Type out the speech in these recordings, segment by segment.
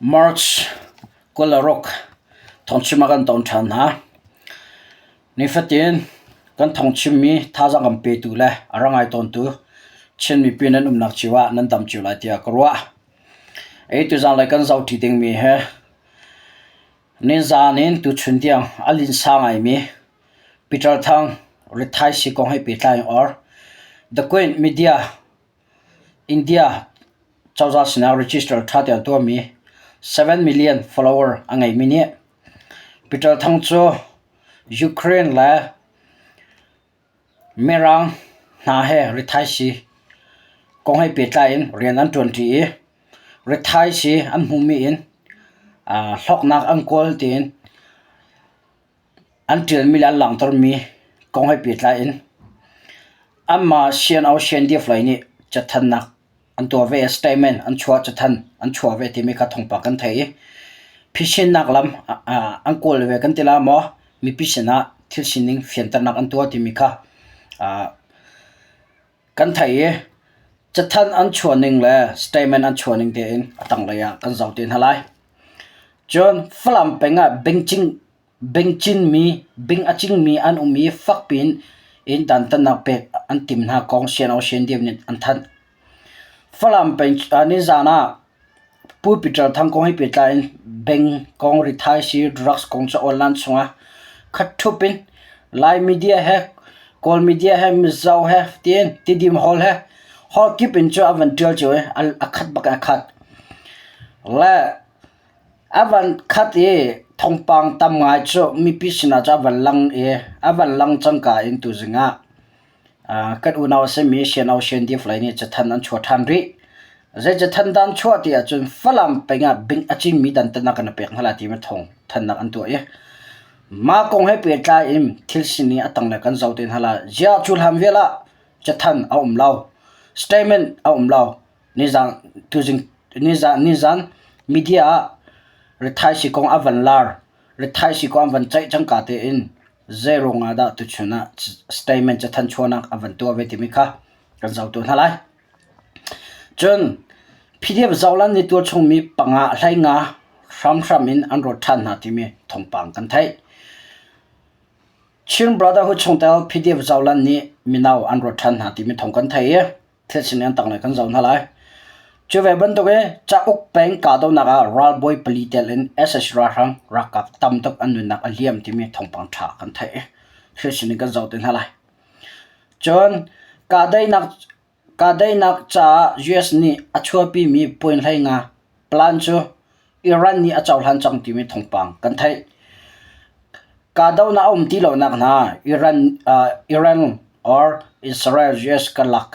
March 26 thawngchim ah kan ton ṭhan hna. Nifatin kan thawngchimmi thazaang kan petu le a ra ngai tawntu Chin mipi nan umnak cio ah nan dam cio lai tiah ka ruah. Ei tuzanlei kan zohṭi dingmi hi nizaan in tuchun tiang a linsa ngaimi Peter Thang rithaisii kong he pehtlai in or The Queen Media India cozah sinah register ṭha tein tuahmi 7 million follower a ngeimi nih Peter Thang cu Ukraine le Mirang hna he rithaisii kong he pehtlai in rian an ṭuanṭi i rithaisii an hmuhmi in hlawknak an kawl tiin An ṭialmi le an langhtermi kong he pehtlai in anmah CNO CNDF lei nih cathannak an tuah ve i statement an chuah cathanh an chuah ve timi kha thawngpang kan theih i phisinnak lam an kawl ve kan ti la maw mipi sinah thil sining fianternak an tuah timi kha kan theih i cathanh an chuah ning le statement an chuah ning tein a tanglei ah kan zoh te hna lai. Cun Falam peng ah bingcinmi bing a cingmi an um i fakpi in dantatnak pek an timh hna kong CNO CNDF nih an thanh. Falam peng nizaan ah Pu Peter Thang kong he pehtlai in beng kong rithaisii drugs kong cu online chungah khat ṭhup in Lai media he Kawl media he Mizo he tiin Tidim Hall he hall kip in cu a van ṭial cio i a khat bak in a khat. Le a van khat i thawngpang tam ngai cu mipi sinah cu a van lang i a van lang cangka in tuzing ah Kan unau a simi CNO CNDF lei nih cathanh an chuah ṭhan rih. Zei cathanh dah an chuah ti ahcun Falam peng ah bing a cingmi dantatnak kan i pek hna lai timi thawng thanhnak an tuah i mah kong he pehtlai in thil sining a tanglei kan zoh te hna lai. Ziah cu hlan vial ah cathanh a um lo, statement a um lo. Nizan tuzing nizan nizan media ah rithaisii kong a van lar, rithaisii kong an van ceih cangka tein Zeiruang ah dah tuchun ah statement cathanh chuahnak a van tuah ve timi kha kan zoh tu hna lai. Cun PDF Zoland nih tualchungmi panga hleinga hramhram in an rawt ṭhan hna timi thawngpang kan theih. Chin Brotherhood chungtel PDF Zoland nih mino an rawt ṭhan hna timi thawng kan theih i thil sining an tanglei kan zoh hna lai. Cu ve bantuk i cauk peng kahdohnak ah ralbawi pali tel in sac ralhrang ralkap tam tuk an nunnak a liam timi thawngpang ṭha kan theih i thil sining kan zoh te hna lai. Cun kahdaihnak kahdaihnak caah US nih a chuahpimi point 15 plan cu Iran nih a cohlan cang timi thawngpang kan theih. Kahdohnak a um ti lonak hna Iran, Iran or Israel US karlak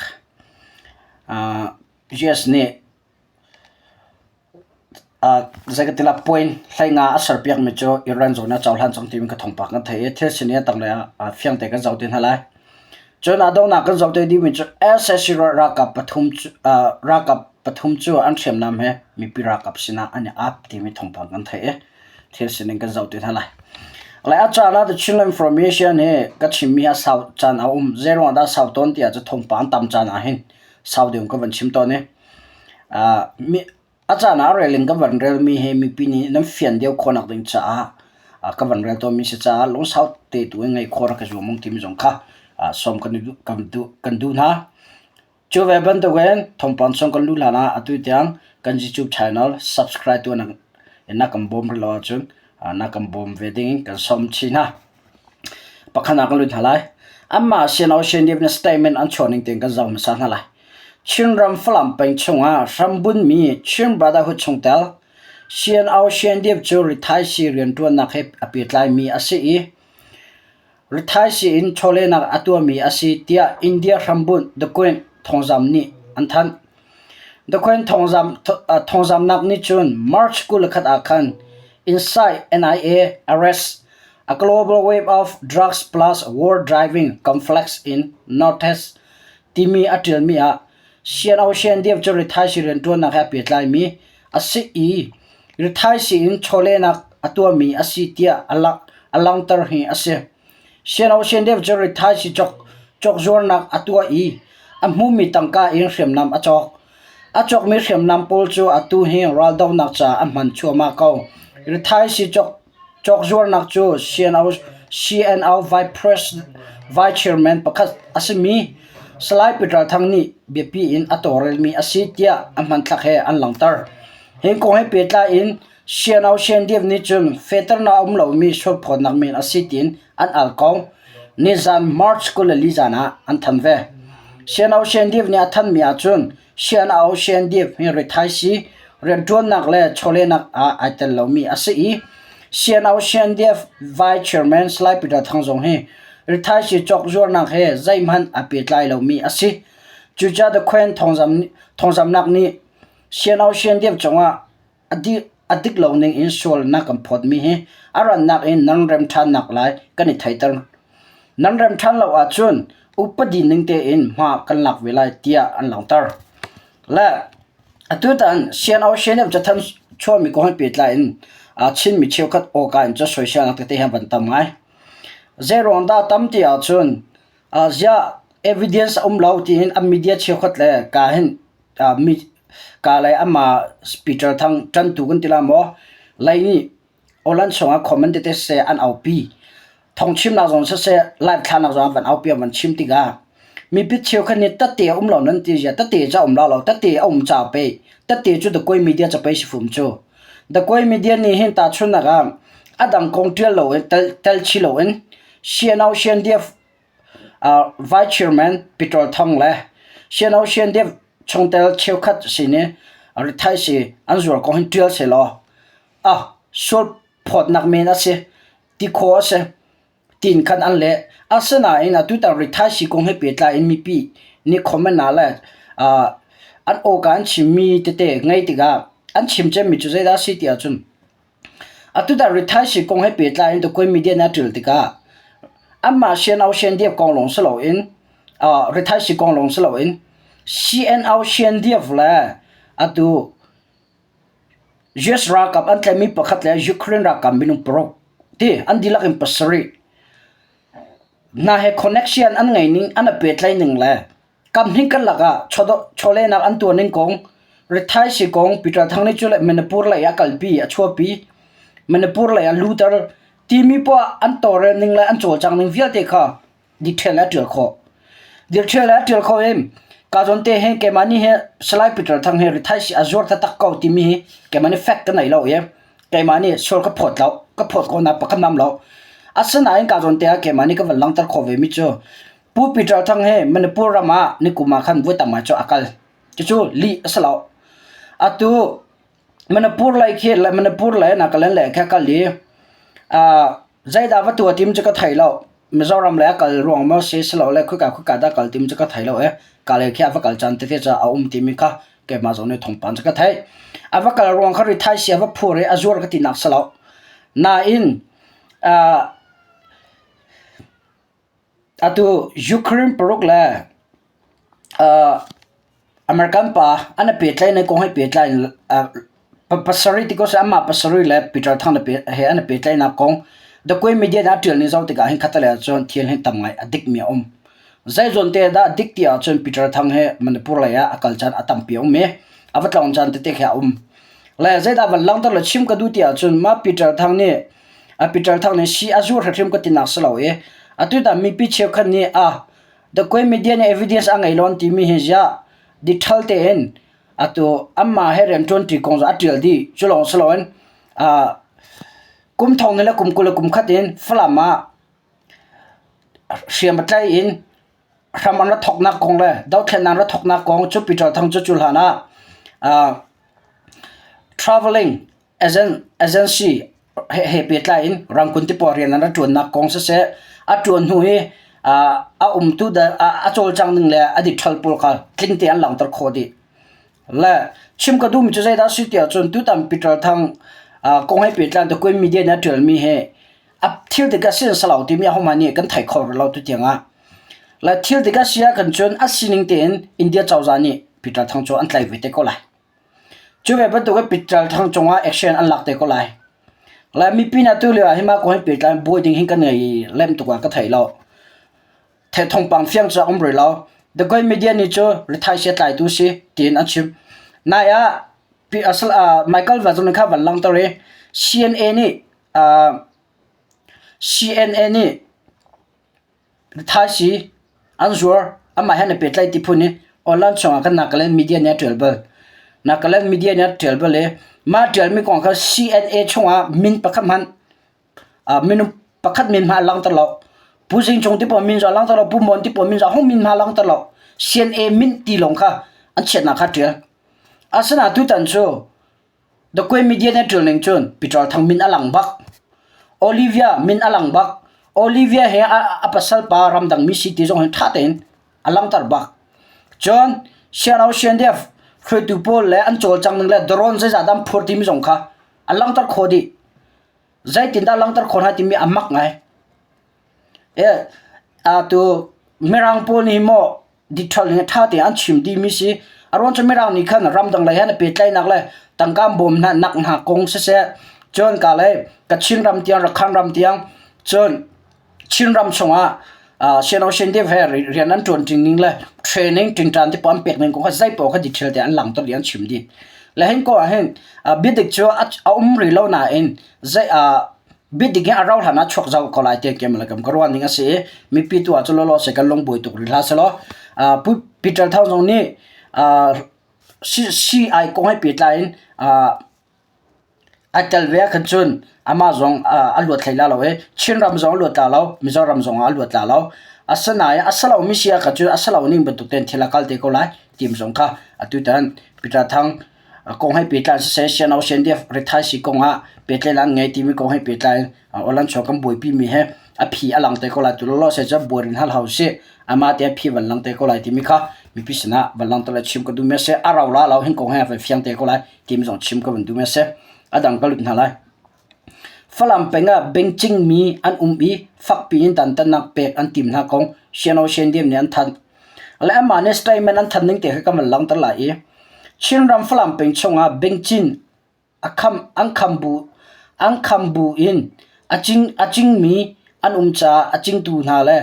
US nih zei ka ti la point 15 a serpiakmi cu Iran zawn ah cohlan cang timi ka thawngpang kan theih i thil sining a tanglei ah fiang te kan zoh te hna lai. Cun a donghnak kan zoh te dingmi cu sac ralkap pathum cu ralkap pathum cu an hriamnam he mipi ralkap sinah an i ap timi thawngpang kan theih i thil sining kan zoh te hna lai. Lai a caan ah The Chinland Information hi ka chimmi a sau caan a um. Zeiruang dah sau tawn tiah cu thawngpang tam caan ah hin sau deuh ka van chim tawn i A caan ah rel in ka van relmi hi mipi nih nan fian deuh khawhnak ding caah ka van rel tawnmi si caah lungsau te tu in ngaih khawh rak i zuam ung timi zong kha sawm kan duh, kan duh hna. Cu ve bantukin thawngpang chung kan luh hlan ah atu tiang kan YouTube channel subscribe tuah na kan bawm rih lo ahcun na kan bawm ve ding in kan sawm chih hna. Pakhat ah kan lut hna lai. Anmah CNO CNDF nih statement an chuah ning tein kan zoh hmasa hna lai. Chinram Falam peng chungah hrambunmi Chin Brotherhood chungtel CNO CNDF cu rithaisii rianṭuannak he a pehtlaimi a si i rithaisii in chawlehnak a tuahmi a si tiah India hrambunh The Queen thawngzam nih an thanh. The Queen thawngzamnak nih cun March 21 ah khan Inside NIA arrest a global wave of drugs plus war driving conflicts in Northeast timi a ṭialmi ah CNO CNDF cu rithaisii rianṭuannak he a pehtlaimi a si i rithaisii in chawlehnak a tuahmi a si tiah a langhter hi a si. CNO CNDF cu rithaisii cawkzuarnak a tuah i a hmumi tangka in hriamnam a cawk. A cawkmi hriamnam pawl cu atu hi raldohnak caah a hman cuahmah ko. Rithaisii cawkzuarnak cu CNO Vice Chairman pakhat a simi Salai Peter Thang nih biapi in a tawlrelmi a si tiah a hmanthlak he an langhter. Hi kong he pehtlai in CNO CNDF nih cun fehternak a um lomi sualphawtnak men a si tiin an al ko. Nizan March 24 zan ah an thanh ve. CNO CNDF nih a thanhmi ahcun CNO CNDF hi rithaisii rianṭuannak le chawlehnak ah ai tel lomi a si i CNO CNDF Vice Chairman Salai Peter Thang zong hi rithaisii cawkzuarnak he zeihmanh aa pehtlai lomi a si. Cucaah The Quen thawngzamhnak nih CNO CNDF cungah a dik lo ning in sual na kan phawtmi hi a rannak in nan rem ṭhannak lai kan i theiter. Nan rem ṭhan lo ahcun upadi ning tein hma kan lak ve lai tiah an langhter. Le atutan CNO CNF cathanh chuahmi kong he pehtlai in Chinmi cheukhat awka in cu soiselnak tete hi van tam ngai. Zeiruang dah tam ti ahcun ziah evidence a um lo tiin an media cheukhat le ka hin Ka le amah Peter Thang ṭantu kan ti la maw? Lei nih awlan chungah comment tete siseh an aupi. Thawngchimnak zong siseh live thlahnak zong van aupi van chim tikah mipi cheukhat nih tate a um lo nan ti zia tate ca um la lo tate a um ca pe tate cu the koi media ca pei si fum cu the koi media nih hin tahchunhnak ah a dang kong ṭial lo in tel chi lo in CNO CNDF Vice Chairman Peter Thang le CNO CNDF chungtel cheukhat sin i rithaisii an zuar kong hin ṭial sehlaw sual phawtnak men a si, ti khawh a si tiin khan an leh. Asinain atutan rithaisii kong he pehtlai in mipi nih comment ah le an awka an chimmi tete ngaih tikah an chim cemmi cu zeidah a si ti ahcun Atutan rithaisii kong he pehtlai in Tukui media nih a ṭial tikah anmah CNO CNDF kong lawng si loin rithaisii kong lawng si loin CNO CNDF le atu US ralkap an tlaihmi pakhat le Ukraine ralkap minung paruk ti an dihlak in pasarih hna he connection an ngei ning an i pehtlaih ning le Kamhning karlak ah chawlehnak an tuahning kong, rithaisii kong Peter Thang nih cu le Manipur lei ah kalpi a chuahpi. Manipur lei ah luter timi poah an tawlrel ning le an cawlcang ning vialte kha detail a ṭial khawh. Detail a ṭial kho i ka zawn te hi keimah nih hi Salai Peter Thang hi rithaisii a zuar taktak ko timi hi keimah nih fact ka nei lo i keimah nih sual ka phawt lo, ka phawt ko na pakhat nam lo. Asinain ka zawn te ah keimah nih ka van langhter khawh ve mi cu Pu Peter Thang hi Manipur ram ah nikum ah khan voi tam ngai cu a kal. Cucu lih a si lo. Atu Manipur lei khi le Manipur le Nagaland lei khi a kal i zeidah va tuah tim cu ka thei lo. Mizoram lei a kal ruang maw si silole khika khika dah kal tim cu ka thei lo i ka lei khi a va kal caan tete cu a um timi kha keimah zong nih thawngpang cu ka theih. A va kal ruang kha rithaisii a va phur i a zuar ka tinak si lo. Nain Atu Ukraine paruk le American pa an i pehtlaih kong he pehtlai in pasarih ti ko seh amah pasarih le Peter Thang he an i pehtlaihnak kong The Kwe Media nih a ṭialning zoh tikah hin khatlei ahcun thil hi tam ngai a dikmi a um. Zei te dah dik ti ahcun Peter Thang hi Manipur lei ah a kal caan a tampi a um i a va tlawng caan tete khi a um. Le zeidah van langhter le chim ka duh ti ahcun mah Peter Thang nih A Peter Thang nih si a zur hrimhrim ka tinak si lo i atu tah mipi cheukhat nih a The Kwe Media nih evidence a ngei lon timi hi ziah dithal tein atu anmah he rianṭuanṭi kong a ṭial dih. Cu lawng si loin kum thong ni le kum 20 le kum khat in Falam ah hriam a tlai in hram an ra thawknak kong le dothlennak an ra thawknak kong cu Peter Thang cu cu hlan ah traveling Agency he pehtlai in Rangoon tipawl rian an ra ṭuannak kong siseh, a ṭuan hnu i a umtu a cawlcang ning le a dikṭhal pawl kha tling tein an langhter khawh dih. Le chim ka duhmi cu zeidah a si ti ahcun tutan Peter Thang kong he pehtlai in Queen Media nih a ṭialmi hi a thil dik a si si lo timi ahohmanh nih kan thei kho rih lo tutiang ah. Le thil dik a si ahkhan cun a sining tein India cozah nih Peter Thang cu an tlaih ve te ko lai. Cu ve bantuk in Peter Thang cungah action an lak te ko lai. Lai mipi hna tu lio ah hi mah kong he pehtlai in buai ding hin kan ngei lem tuk ah ka thei lo. Thawngpang fiang cu a um rih lo. The Koi Media nih cu rithaisia tlaitu si tiin an chim. Nai ah Michael Van zong nih kha van langhter i CNA nih CNA nih thaisi an zuar amah he an i pehtlaih ti phun i online chungah khan Nagaland media nih a ṭial bal. Nagaland media nih a ṭial bal i mah ṭialmi kong kha CNA chungah min pakhat hmanh minung pakhat min hmanh a langhter lo. Pu Zing Cung ti pawl min zong a langhter lo, Pu Mon ti pawl min zong hung min hmanh a langhter lo. CNA min ti lawng kha an chiatnak kha ṭial. Asinain tutan cu The Kwe Media nih a ṭial ning cun Peter Thang min a lang bak. Olivia min a lang bak. Olivia he a pasal pa ramdang mi si ti zong hi ṭha tein a langhter bak. Cun Siano CNDF hruaitu pawl le an cawlcang ning le drone zeizah dah an phur timi zong kha a langhter khawh dih. Zeitindah langhter khawh hna timi a mak ngai. Atu Mirang pawl nih maw dithal hi ṭha tein an chim dihmi si. A ruang cu Mirang nih khan ramdang lei he an i pehtlaihnak le tangka an bawm hna nak hna kong siseh, cun ka lei Kachin ram tiang, Rakhine ram tiang, cun Chinram chungah Sian Ocean Div he rian an ṭuan ṭing ning le training ṭingṭan te pawl an pek ning kong kha zeipaoh kha detail te an langhter dih an chim dih. Le hin ko ah hin biadik cu a um rih lo nain zei biadik hi a rau hlan ah chuak zau ko lai ti kem le kam ka ruah ning a si i mipi tu ah cu lawlaw se kan lungbuai tuk rih hlah selaw Pu Peter Thang zong nih CI kong he pehtlai in A tel ve ahkhan cun amah zong a luat hlei la lo i Chinram zong a luat la lo, Mizoram zong ah a luat la lo. Asinain a si lomi si ahkhan cun a si lo ning bantuk tein thil a kal te ko lai ti zong kha atutan Peter Thang kong he pehtlai siseh, CNO CNDF rithaisii kong ah pehtlaihnak an ngei timi kong he pehtlai in Awlan chuak kan buaipi mi he a phi a lang te ko lai. Tu lawlaw se cu buai rin hal hau sih. Amah te a phi van lang te ko lai timi kha mipi sinah van lang te le chim ka duh mi a si. A rau la lo hin kong he a van fiang te ko lai. Timi zong chim ka van duh mi a si. A dang ka lut hna lai. Falam peng ah bengcing mi an um i fakpi in dantatnak pek an tim hna kong CNO CNDF nih an thanh. Le amah nih statement an thanh ning te kha ka van langhter lai i Chinram Falam peng chungah bengcin a kham an kham bu an kham bu in a cing a cingmi an um caah a cingtu hna le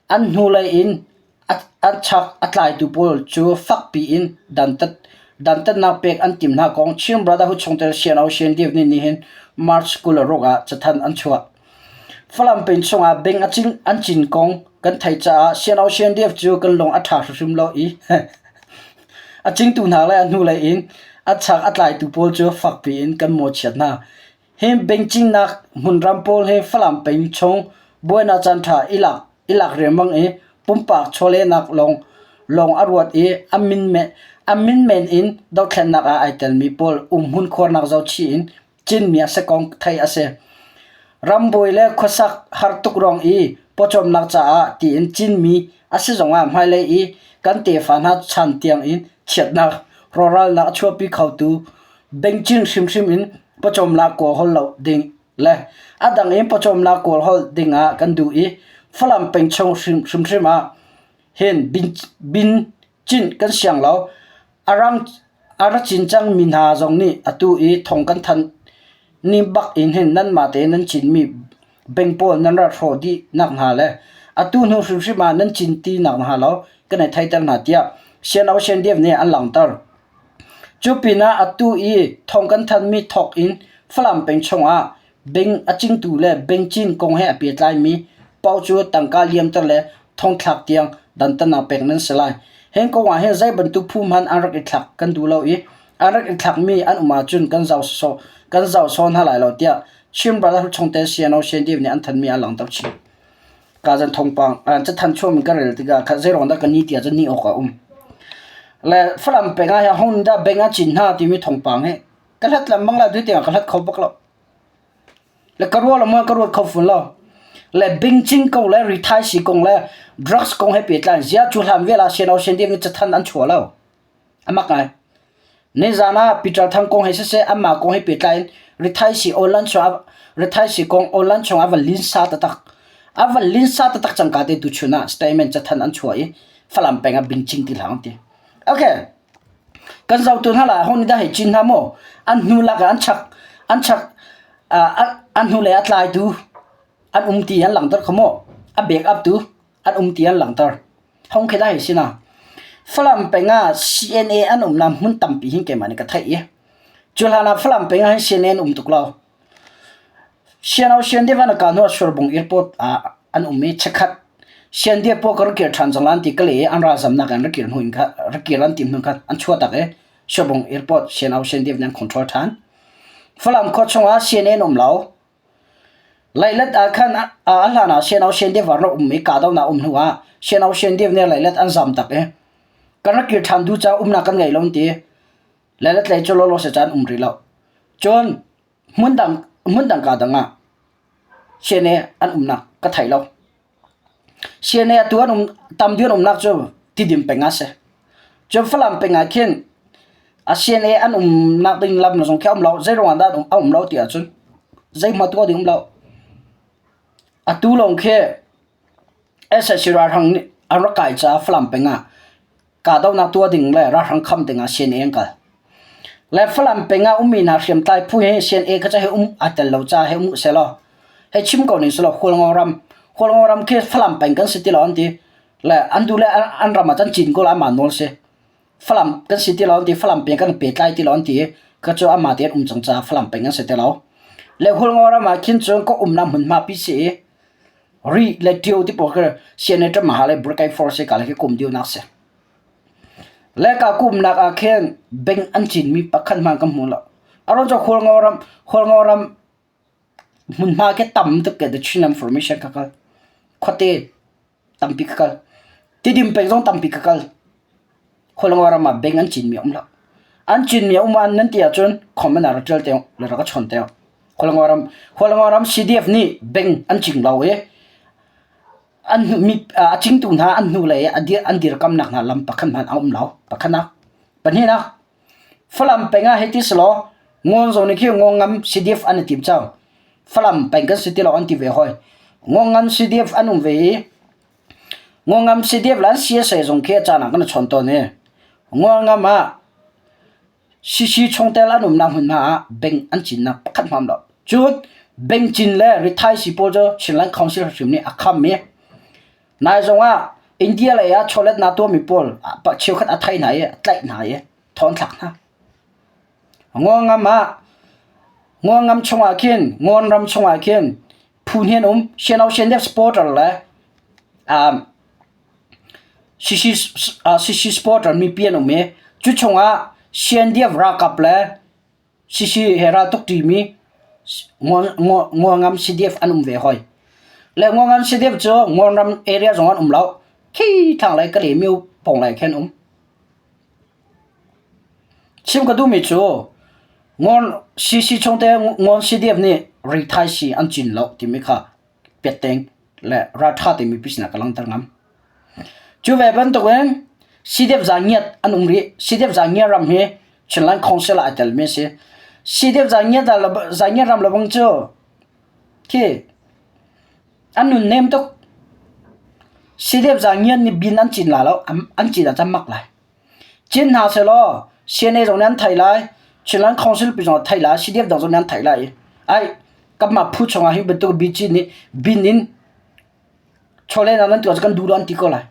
An hnulei in an chak a tlaitu pawl cu fakpi in dantatnak pek an timh hna kong Chin Brotherhood chungtel CNO CNDF nih nihin March 26 ah cathanh an chuah. Falam peng chungah beng an cin kong kan theih caah CNO CNDF cu kan lung a ṭha hrimhrim lo i a cingtu hna le a hnulei in a chak a tlaitu pawl cu fakpi in kan mawhchiat hna. Hi bengcingnak hmunram pawl hi Falam peng chung buainak caanṭha i lak i lak riangmang i pumpak chawlehnak lawng lawng a ruat i a min men, a min men in dothlennak ah ai telmi pawl umhmun khuarnak zohchih in cinmi a si kong theih a si. Rambuai le khuasak har tuk ruang i pawcawmnak caah tiin cinmi a si zongah hmailei i kan tefa hna chan tiang in chiatnak rawhralnak a chuahpi khotu bengcin hrimhrim in pawcawmnak kawlhawl lo ding le a dang in pawcawmnak kawlhawl ding ah kan duh i Falam peng chung hrimhrim ah hin bin, bin cinh kan siang lo. A rang a ra cin cang mi hna zong nih atu i thong kan thanh ni bak in hin nanmah tein nan cinmi beng pawl nan rak hrawh dih nak hna le atu hnu hrimhrim ah nan cin ti nak hna lo kan i theiter hna tiah CNO CNDF nih an langhter. Cu pinah atu i thawng kan thanmi thawk in Falam peng chungah beng a cingtu le bengcin kong he a pehtlaimi paoh cu tangka liamter le thongthlak tiang dantatnak pek nan si lai. Hi kong ah hin zei bantuk phu hmanh an rak i thlak kan duh lo i an rak i thlakmi an um ahcun kan zoh sawh kan zoh sawh hna lai lo tiah Chin Brotherhood chungtel CNO CNDF nih an thanmi a langhter chih. Ka zan thawngpang cathanh chuahmi ka rel tikah kha zeiruang dah ka ni tiah cun ni awk a um. Le Falam peng ah hin hon dah beng a cin hna timi thawngpang hi ka hlat lengmang la tu tiang ka hlat kho bak lo. Le ka ruah lo maw ka ruat kho fun lo. Le bingcing kong le rithaisi kong le drugs kong he pehtlai zia cu hlan vial ah sian sian ding cathanh an chuah lo. A mak ngai. Nizan ah Peter Thang kong he siseh anmah kong he pehtlai in rithaisii online chung rithaisii kong online chung a van linsa taktak. A van linsa taktak cangka te tuchun ah statement cathanh an chuah i Falam peng ah bingcing ti hlah an ti. Okay. Kan zohtu hna la hon dah hei cin hna maw? An hnu lak ah an chak an chak an hnulei a tlaitu an um ti an langhter kho maw? A backup tu an um ti an langhter. Hong khi dah hei si na. Falam peng ah CNA an umnak hmun tampi hin keimah nih ka theih i cu hlan ah Falam peng ah hin CNA an um tuk lo. Siano Siandiap an ka hnu ah Surbung airport ah an um i chikkhat Siandiap pawl ka rak kir ṭhan cang lai an ti ka leh i an ralzamnak in rak kir hnu in kha rak kir an tim hnu khan an chuah tak i Surbung airport Siano Siandiap nih an control ṭhan. Falam khua chungah CNA an um lo. Leilet ah khan a hlan ah Siano Siandiap a rak um i kahdohnak um hnu ah Siano Siandiap nih Leilet an zam tak i kan rak kir ṭhan duh caah umnak kan ngei lo an ti. Leilet lei cu lawlaw se caan um rih lo. Cun hmundang hmundang kaa dang ah CNA an umnak ka thei lo. CNA atu an um tam deuh an umnak cu Tidim peng ah a si. Cun Falam peng ah khin a CNA an umnak ding lam zong khi a um lo. Zei ruangah dah a um lo ti ahcun zeihmanh tuah ding um lo. Atu lawng khi SSC ralhrang nih an rak kai caah Falam peng ah kahdohnak tuah ding le ralhrang kham ding ah CNA an kal. Le Falam peng ah ummi hna hriamtlai phu hi CNA kha cu um aa tel lo caah hei um sehlaw hei chim ko ning selaw Hualngo ram Hualngo ram khi Falam peng kan si ti lo an ti. Le an duh le an ram ah cun cin ko la amah nawl si. Falam kan si ti lo an ti Falam peng kan pehtlai ti lo an ti i kha cu amah tein um cang caah Falam peng an si ti lo. Le Hualngo ram ah khin cun ka umnak hmunhma pi si i Ri le ṭio ti pawl khi CNA ṭamaha le Brigade Force ka le khi kum deuhnak si. Le ka kumnak ah khin beng an cinmi pakhat hmanh ka hmu lo. Aron cu Hualngo ram Hualngo ram hmunhma khi tam tuk ke the Chin information ka kal. Khuate tampi ka kal. Tidim peng zong tampi ka kal. Hualngo ram ah beng an cinmi a um lo. An cinmi a um an nan ti ahcun comment ah rak ṭial te le rak ka chawn te. Hualngo ram Hualngo ram CDF nih beng an cing lo i an mi a cingtu hna an hnulei i an dirkamnak hna lam pakhat hmanh a um lo. Pakhatnak. Pahnihnak. Falam peng ah hei ti selaw Ngawn zong nih khi Ngawngam CDF an i tim cang. Falam peng kan si ti lo an ti ve hoi. Ngawngam CDF an um ve i Ngawngam CDF le an CSA zong khi a caan ah kan i chawn tawn i Ngawngam ah CC chungtel an umnak hmunhma ah beng an cinnak pakhat hmam lo. Cun beng cin le rithaisii pawl cu Chinland Council hrim nih a kham i nai zong ah India lei ah chawletnak tuahmi pawl cheukhat a thai hna i a tlaih hna i thong an thlak hna. Ngawngam ah Ngawngam chungah khin Ngawnram chungah khin phu hnih an um. Siano Siandep supporter le um, CC, uh, CC supporter mipi an um i cu chungah Siandiap ralkap le CC he raltuk ṭimi Ngawngam CDF an um ve hoi. Le Ngawngam CDF cu Ngawnram area zong an um lo. Khi thlanglei Kalemiu pawng lei khin um. Chim ka duhmi cu Ngawn CC chungte Ngawn CDF nih rithaisii an cin lo timi kha piatteng le ralṭha timi pi sinah ka langhter ngam. Cu ve bantukin CDF zangiat an um rih. CDF zangiat ram hi Chinland Council ah ai telmi a si. CDF zangiat zangiat ram lebang cu khi an nun nem tuk. CDF zangiat nih bin an cin la lo, an cin ahcun mak lai. Cin hna sehlaw CNA zong nih an theih lai, Chinland Council pi zong an theih lai, CDF dang zong nih an theih lai i ai kanmah phu chungah hi bantuk BG nih bin in chawlehnak nan tuah cu kan duh lo an ti ko lai.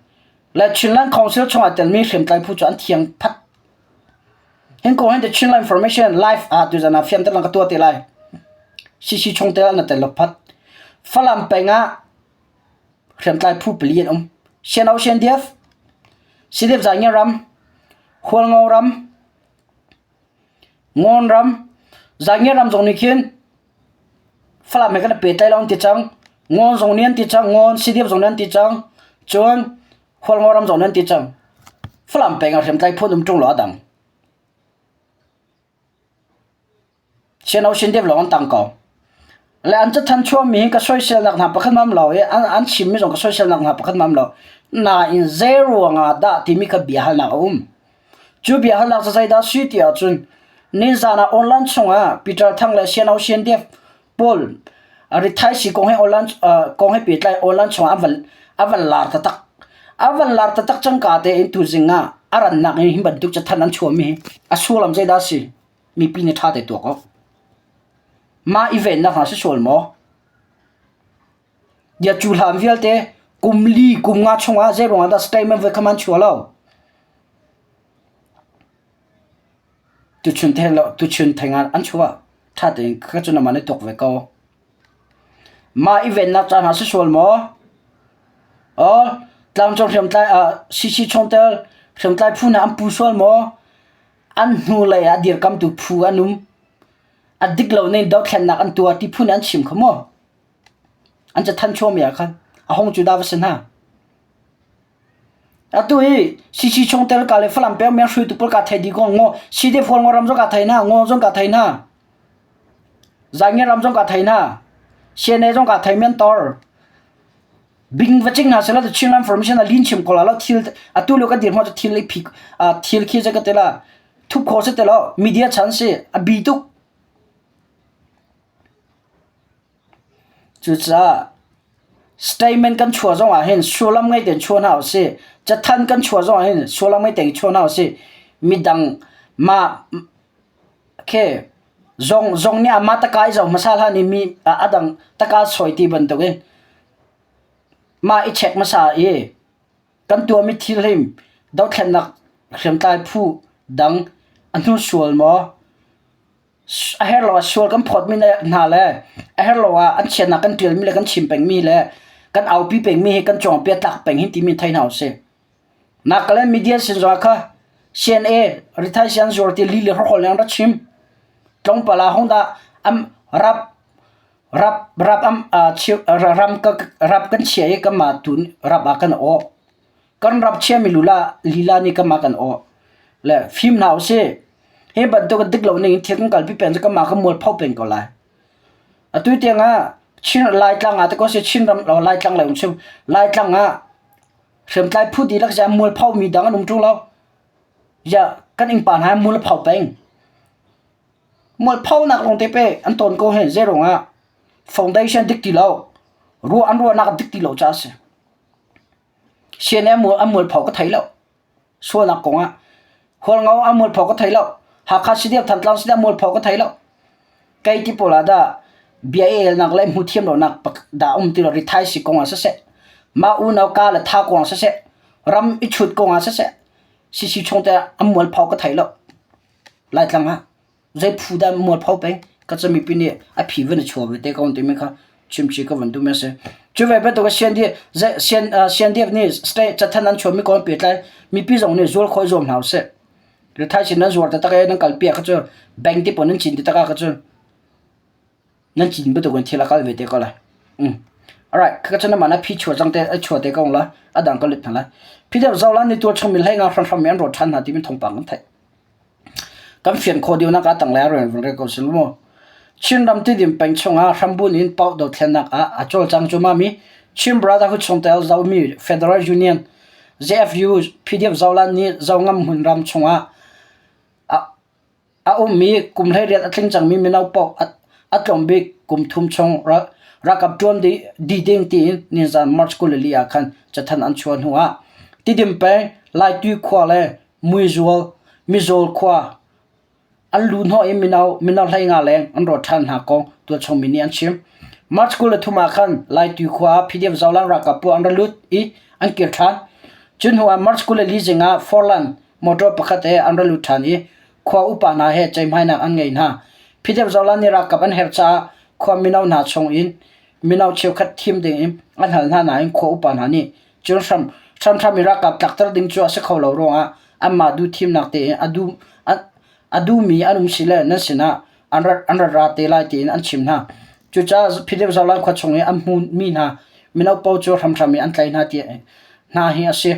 Le Chinland Council chungah telmi hriamtlai phu cu an thiang phat. Hin kong hin the Chinland Information live ah tuzan ah fianter lang ka tuah te lai. CC chungtel an tel lo phat. Falam peng ah Hriamtlai phu pali an um. Siano Siandiaf, Sidip Zaingia ram, Hualngo ram, Ngawn ram, Zaingia ram zong nih khin Falam he kan i pehtlai lo an ti cang. Ngawn zong nih an ti cang. Ngawn Sidip zong nih an ti cang. Cun Hualngo ram zong nih an ti cang. Falam peng ah hriamtlai phu an um ṭung lo a dang. Siano sin deuh lawng an tang ko. Le an cathanh chuahmi hi ka soiselnak hna pakhat mam lo i an, an chimmi zong ka soiselnak hna pakhat mam lo. Nain zei ruangah dah timi kha bia halnak a um. Cu bia halnak cu zeidah si ti ahcun nizan ah online chungah Peter Thang le Siano Sian Def pawl rithaisi kong he online kong he pehtlai online chungah an van an van lar taktak. An van lar taktak cangka tein tuzing ah a rannak in hi bantuk cathanh an chuahmi hi a sullam zeidah a si? Mipi nih ṭha te tuak awk. Mah i vennak hna si sual maw? Dia cu hlan vialte kum li kum nga chungah zei ruangah dah statement voi kha man chuah lo? Tuchun theng lo tuchun theng ah an chuah. Ṭha tein ka cu namah na tuak ve ko. Mah i vennak caan ah si sual maw? Aw, tlangcung hriamtlai ah CC chungtel hriamtlai phu hna an pu sual maw? An hnulei ah dirkamtu phu an um. A dik lo ning dothlennak an tuah ti phu nih an chim kha maw? An cathanh chuahmi ah khan a hung cu dah va si hna. Atu hi CC chungtel ka le Falam peng meng hruaitu pawl ka thei dih ko ngo CDF Hualngo ram zong ka thei hna ngo zong ka thei hna Zainge ram zong ka thei hna CNA zong ka thei men tor bing va ching hna sela Chinland Formation a lin chim ko la lo thil atu lo kan dir hma thil i phi thil khi je ka te la thup kho se te lo media chan si a bi tuk Cucaah statement kan chuah zong ah hin sullam ngei tein chuah hna usih. Cathanh kan chuah zong ah hin sullam ngei tein chuah hna usih. Midang mah khi zong zong nih amah taka i zoh hmasa hlan i mi a dang taka sawi ti bantukin mah i check hmasa i kan tuahmi thil hi dothlennak hriamtlai phu dang a hnusual maw A herh lo ah sual kan phawtmi hna le a herh lo ah an chiatnak kan ṭialmi le kan chim pengmi le kan aupi pengmi hi kan cawngpiak tlak peng hi timi thei hna usih. Nagaland media sin zongah kha CNA rithai sian zuar ti li le hrawkhrol nih an rak chim. Tlawmpal ah hung dah am rap rap rap am ram rap kan chia i kanmah tu rap ah kan awh. Kan rap chiami lula lila nih kanmah kan awh. Le fim hna usih. Hi bantuk dik lo ning in thil kan kalpi peng cu kanmah kan mualpho peng ko lai. Atu tiang ah Chin Laitlang ah te ko si Chinram lo Laitlang le um chim Laitlang ah hriamtlai phu dihlak si mualpho mi dang an um ṭung lo. Ya kan innpa hna mualpho peng. Mualpho nak lawng te pe an ton ko he zei ruangah foundation dik ti lo ruah an ruahnak dik ti lo ca a si. CNA an mualpho ka thei lo. Sualnak kong ah Hualngo an mualpho ka thei lo. Hakha CDF Thantlang CDF mualpho ka thei lo. Kei ti pawl ah dah bia i elnak le hmu thiam lonak dah um ti lo rithai si kong ah siseh, mah unau ka le tha kong ah siseh, ram i chut kong ah siseh, CC chung te an mualpho ka thei lo. Laitlang ah. Zei phu dah mualpho peng ka cu mipi nih a phi van i chuah ve te ko timi kha chimchi ka van duhmi a si. Cu ve bantuk CNDF CNDF nih state cathanh an chuahmi kong pehtlai mipi zong nih zual khawh i zuam hna usih. Rithai sin nan zuar taktak i nan kalpi ah kha cu bank te pawl nan cin ti tak ah kha cu nan cin bantuk in thil a kal ve te ko lai. Mm. Alright, kha cu namah na phi chuah cang te a chuah te ko la a dang ka lut hna lai. Phi deuh zau la ni tuar chung mi hlei nga hramhram mi an rawt ṭhan hna timi thawngpang kan theih. Kan fian khawh deuhnak ah tanglei ah rian vun rel ko sih mu. Chinram Tidim peng chungah hrambun in Pauh dothlennak ah a cawlcang cuahmahmi Chin Brotherhood chungtel Zomi Federal Union ZFU PDF Zoland nih Zongam hmunram chungah a ummi kum 18 a tling cangmi mino paoh a tlawm bik kum thum chung ralkap ṭuan dih ding tiin nizan March 24 ah khan cathanh an chuah hnu ah Tidim peng Laitui khua le Muizual, Mizawl khua an lu hnawh i mino mino 15 leng an rawt ṭhan hna kong tualchung mi nih an chim. March 23 ah khan Laitui khua ah PDF Zolang ralkap pawl an ra lut i an kir ṭhan. Cu hnu ah March 24 zing ah Forlan motor pakhat he an ra lut ṭhan i khua upa hna he ceihmainak an ngei hna. PDF Zolang nih ralkap an herh caah khua mino hna chung in mino cheukhat thim ding in an hal hna nain khua upa hna nih Cun hram hramhram i ralkap tlakter ding cu a si kho lo ruangah anmah duh thimnak tein a duh a duhmi an um si le nan sinah an rat an rat ra te lai tiin an chim hna. Cucaah Philip Zolan khua chung i an hmuhmi hna mino paoh cu hramhram in an tlaih hna ti hna hi a si.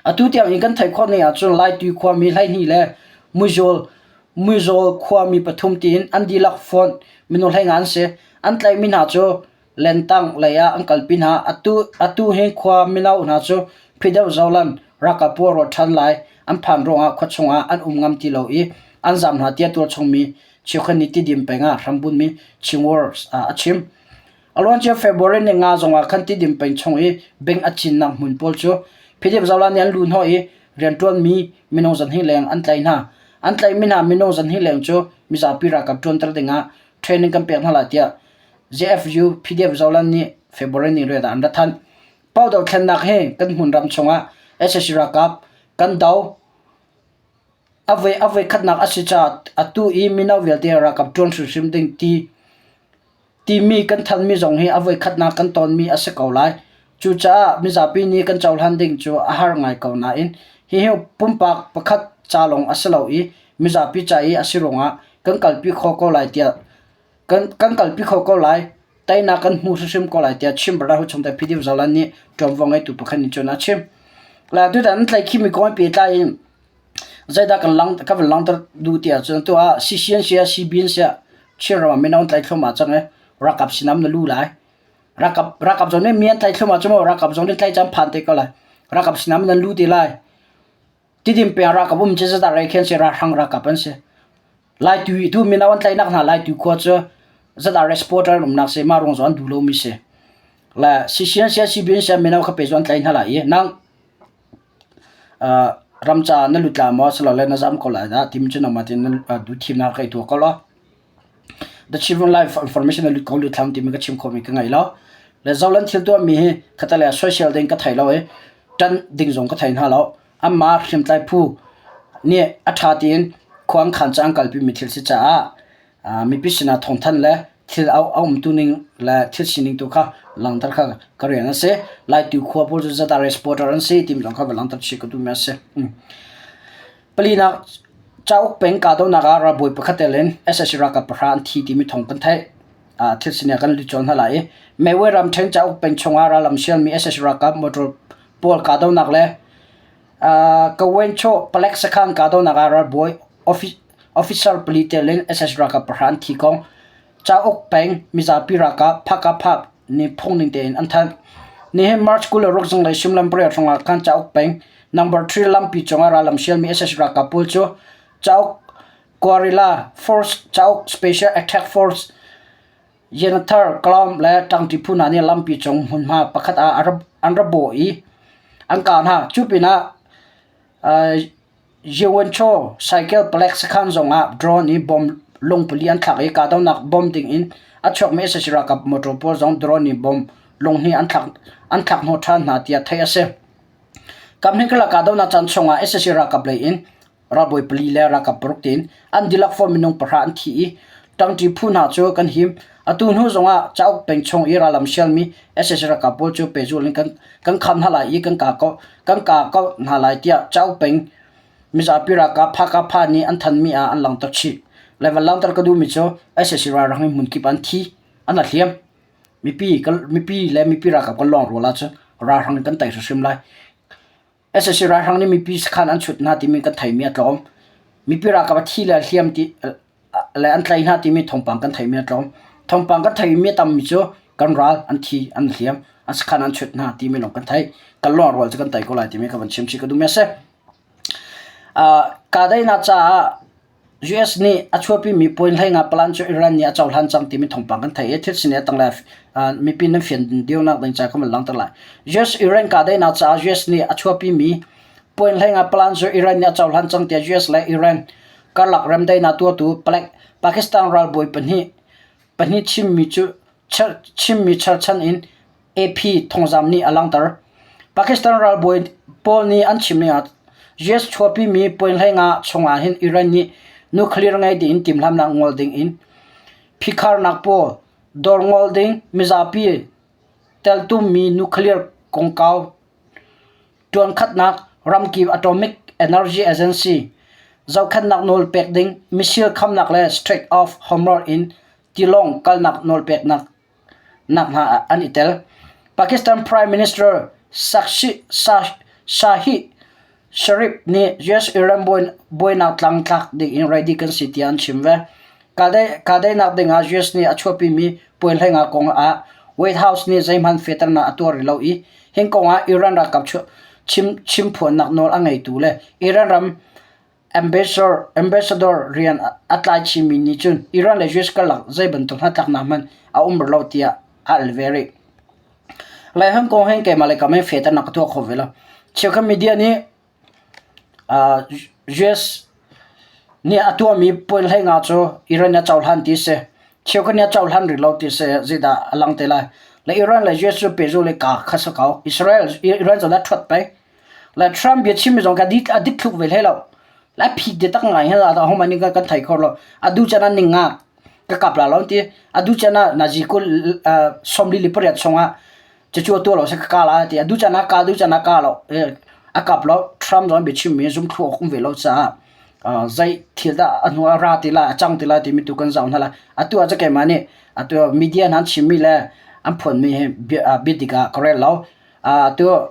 Atu tiang in kan theih khawh ning ahcun Laitui khuami 12 le Muizawl Muizawl khuami pathum tiin an dihlak fonh minung 15 an si. An tlaihmi hna cu Lentang lei ah an kalpi hna. Atu, atu hi khua mino hna cu Phideuh Zolan ralkap pawl rawt ṭhan lai an phan ruangah khua chungah an um ngam ti lo i an zaam hna tiah tualchungmi cheukhat nih Tidim peng ah hrambunhmi Chinwar ah a chim. A luancia February ni nga zongah khan Tidim peng chung i beng a cinnak hmun pawl cu Phideuh Zolan nih an luh hnawh i rianṭuanmi minung zahnih leng an tlaih hna. An tlaihmi hna minung zahnih leng cu mizapi ralkap ṭuanter dingah training kan pek hna lai tiah JFU PDF Zoland nih February ni riat ah an ra thanh. Pau dothlennak hi kan hmunram chungah sac ralkap kan do. A voi a voikhatnak a si caah atu i mino vialte ralkap ṭuan hrimhrim ding ti timi kan thanmi zong hi a voikhatnak kan tonmi a si ko lai. Cucaah mizapi nih kan cohlan ding cu a har ngai ko nain hihi pumpak pakhat ca lawng a si lo i mizapi ca i a si ruangah kan kalpi kho ko lai tiah kan, kan kalpi kho ko lai. Teinak kan hmu hrimhrim ko lai tiah Chin Brotherhood chungtel PDF Zoland nih ṭuanvo ngeitu pakhat nih cun a chim. La tutan an tlaihkhimi kong he pehtlai in Zeidah kan lang ka van langhter duh ti ahcun tu ah CCN siah CBN siah Chinram ah mino an tlaih thluahmah cang i ralkap sinah na lu lai. Ralkap ralkap zong nih mi an tlaih thluahmah cu maw ralkap zong nih tlaih caan phan te ko lai. Ralkap sinah nan lu te lai. Tidim peng ralkap um cu zeidah rei khi an si ralhrang ralkap an si. Laitu tu mino an tlaihnak hna Laitu khua cu ZRA supporter an umnak si mah ruang zong an duh lomi si. Le CCN siah CBN siah mino kha pe cu an tlaih hna lai i nang Ram caah na lut lai maw silole na zam ko lai dah timi cu nangmah tein na duhthimnak ka i tuah ko law. The Children Life Information na lut ko lut hlam timi ka chim khawhmi ka ngei lo. Le Zoland thil tuahmi hi khatale ah soisel ding ka thei lo i ṭanh ding zong ka thei hna lo. Anmah hriamtlai phu nih a ṭha tiin khua an khaan caah an kalpimi thil si caah mipi sinah thawngthanh le thil a umtu ning le thil sining tu kha langhter kha ka rian a si. Laitu khua pawl cu ZRA supporter an si timi zong kha va langhter chih ka duhmi a si. Palinak cauk peng kahdohnak ah ralbawi pakhat tel in sac ralkap pahra an thi timi thawng kan theih. Thil sining kan lut cawn hna lai i Meway ramṭhen cauk peng chungah rallam sialmi sac ralkap motor pawl kahdohnak le Kawenchaw palek sakhan kahdohnak ah ralbawi officer pali tel in sac ralkap pahra an thi kong cauk peng mizapi ralkap Phakapha nih phungning tein an thanh. Nihin March 26 zinglei suimilam pariat hrawng ah khan cauk peng number 3 lampi cungah rallam sialmi sac ralkap pawl cu cauk Guerrilla Force cauk Special Attack Force Yenathar Kalawm le ṭangṭi phu hna nih lampi cung hmunhma pakhat ah an ra bawh i an kah hna. Cu pinah Yewenchaw cycle palek sakhan zongah drone i bomb lung pali an thlak i kahdohnak bom dingin a chuakmi sac ralkap motor pawl zong drone i bomb lung hnih an thlak an thlak hnawh ṭhan hna tiah theih a si. Kaphnih karlak kahdohnak caan chungah sac ralkap lei in ralbawi pali le ralkap paruk tiin an dihlak fawn minung pahra an thi i ṭangṭi phu hna cu kan him. Atu hnu zongah cauk peng chung i rallam sialmi sac ralkap pawl cu pehzulh in kan kan kham hna lai i kan ka ko kan ka ko hna lai tiah cauk peng mizapi ralkap Phakapha nih an thanmi ah an langhter chih. Level langhter ka duhmi cu sac ralhrang hi hmunkip an thi an hliam. Mipi mipi le mipi ralkap kan lawng rual ahcun ralhrang in kan tei hrimhrim lai. Sac ralhrang nih mipi sakhan an chut hna timi kan theimi a tlawm. Mipi ralkap a thi le hliam ti le an tlaih hna timi thawngpang kan theimi a tlawm. Thawngpang kan theimi a tammi cu kan ral an thi an hliam an sakhan an chut hna timi lawng kan theih. Kan lawngrual cu kan tei ko lai timi ka van chim chih ka duhmi a si. Kahdaihnak caah US nih a chuahpimi point 15 plan cu Iran nih a cohlan cang timi thawngpang kan theih i thil sining a tanglei mipi nan fian deuhnak ding ca kan van langhter lai. US-Iran kahdaihnak caah US nih a chuahpimi point 15 plan cu Iran nih a cohlan cang tiah US le Iran karlak remdaihnak tuahtu palek Pakistan ralbawi pahnih pahnih chimmi cu chimmi cherchan in AP thawngzamh nih a langhter. Pakistan ralbawi pawl nih an chimmi ah US chuahpimi point 15 chungah hin Iran nih nuclear ngei ding in timhlamhnak ngol ding in phikharnak pawl dawr ngol ding mizapi teltummi nuclear kongkau ṭuankhatnak ramkip Atomic Energy Agency zohkhenhnak nawl pek ding missile khamnak le Strait of Hormuz in tilawng kalnak nawl peknak nak hna ah an i tel. Pakistan Prime Minister Shahid Sharif nih US-Iran buainak tlangtlak ding in ready kan si tiah an chim ve. Kahdaihnak ding ah US nih a chuahpimi puai 15 kong ah White House nih zeihmanh fehternak a tuah rih lo i hin kong ah Iran ralkap chimphuannak nawl a ngeitu le Iran ram Ambassador rian a tlai chinmi nih cun Iran le US karlak zei bantuk hnatlaknak hmanh a um rih lo tiah a al ve rih. Laiholh kong hin keimah le kam in fehternak ka tuah kho ve lo. Cheukhat media nih US nih a tuahmi point 15 cu Iran nih a cohlan ti si. Cheukhat nih a cohlan rih lo ti si. Zeidah a lang te lai. Le Iran le US cu pehzulh i kaa kha si ko. Israel Iran cu a ṭhuat peng. Le Trump biachimmi zong a dik thluk ve hlei lo. Lai phi te tak ngai he la ho mani kan thai kho lo. Adu chan an ning nga ka kap la lo ti. Adu chan ah nazi kul 48 chungah cucu atu lo se ka ka la ti. Adu chan ah ka du chan ah ka lo. A kap lo Trump zong biachim mi zum thlu awk um ve lo caah zei thil dah a hnu ah ra ti lai a cang ti lai timi tu kan zoh hna lai. Atu ah cu keimah nih atu media hna an chimmi le an phuanmi hi bia dik ah ka rel lo. Atu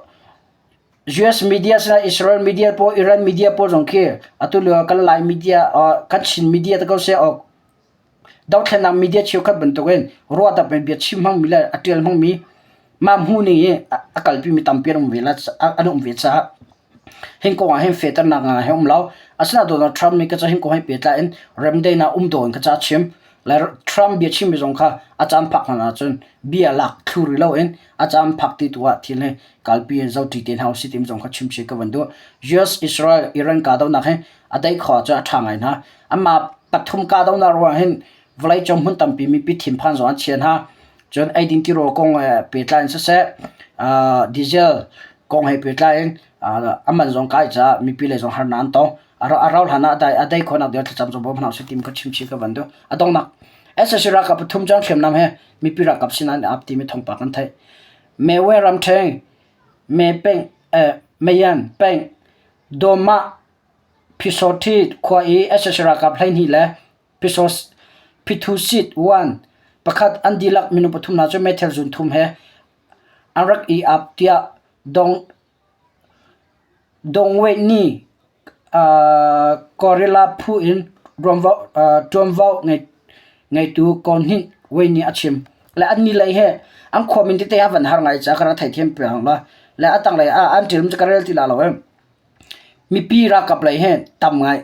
US media sinah Israel media pawl, Iran media pawl zong khi atu lio kan Lai media, kan Chin media te ko seh awk dothlennak media cheukhat bantukin ruahdap in bia chim hmangmi le a ṭial hmangmi mah hmuhning i a kalpimi tampi an um ve la an um ve caah hin kong ah hin fehternak ngai he um lo. Asinain Donald Trump nih ka ca hin kong he pehtlai in remdaihnak um dawh in ka ca chim. Le Trump bia chimmi zong kha a caan phak hlan ahcun bia lak thlu rih loin a caan phak ti tu ah thil hi kalpi in zoṭi te hna usih timi zong kha chim chih ka van duh. US, Israel, Iran kahdohnak hi a daih khawh ahcun a ṭha ngai hna. Amah pathum kahdohnak ruangah hin vawleicung hmun tampi mipi thinphan zong an chia hna. Cun eidin tirawl kong he pehtlai in siseh, diesel kong he pehtlai in a man zong kai caah mipi lei zong harnak an tong. A rau hlan ah a dai khawhnak ding thlacam zong bawm hna usih timi kha chim chih ka van duh. A donghnak SAC ralkap pathum cu an hriamnam he mipi ralkap sin an i ap timi thawngpang kan theih. Mewe ramṭheng, Me peng, Meyan peng, Dawmah Phisawṭhi khua i sac ralkap 12 le Phithusit 1 pakhat an dihlak minung pathum hna cu meithal zun thum he an rak i ap tiah Dongwei nih Guerrilla phu in ṭuanvo ngeitu Ko Hnin Wei nih a chim. Le an ni lei he an khua min tete a van har ngai caah ka rak theithiam piak la. Le a tanglei ah an ṭilm cu ka rel ti la lo eh. Mipi ralkap lei he tam ngai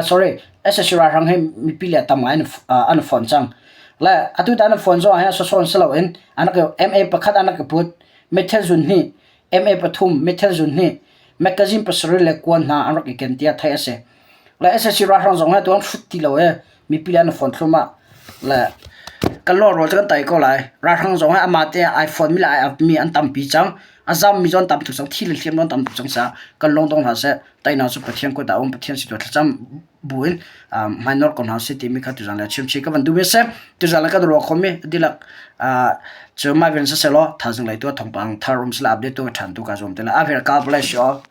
sorry sac ralhrang he mipi le tam ngai an fon cang. Le atu tan an fon zong ah hin sasawn si loin an rak MA pakhat an rak i put. Meithal zun hnih MA pathum meithal zun hnih magazine pasarih le kuan hna an rak i ken tiah theih a si. Le sac ralhrang zong hi atu an hrut ti lo i mipi le an i fon thluahmah. Le kan lawrawl cu kan tai ko lai. Ralhrang zong hi amah te ai fon mi le ai ap mi an tampi cang. A zam mi zong an tam tuk cang. Thi le hliam zong an tam tuk cang caah kan lung dong hlah seh. Teinak cu Pathian kut ah a um. Pathian si tu thlacam buin hmainawr ko hna usih timi kha tuzaan le chimchih ka van duhmi a si. Tuzaan le kan ruah khomi dihlak cu mah vial siseh law thaizing lei tu ah thawngpang thar um sila update tu ka ṭhan tu kaa zuam te lai. A vial God bless you all.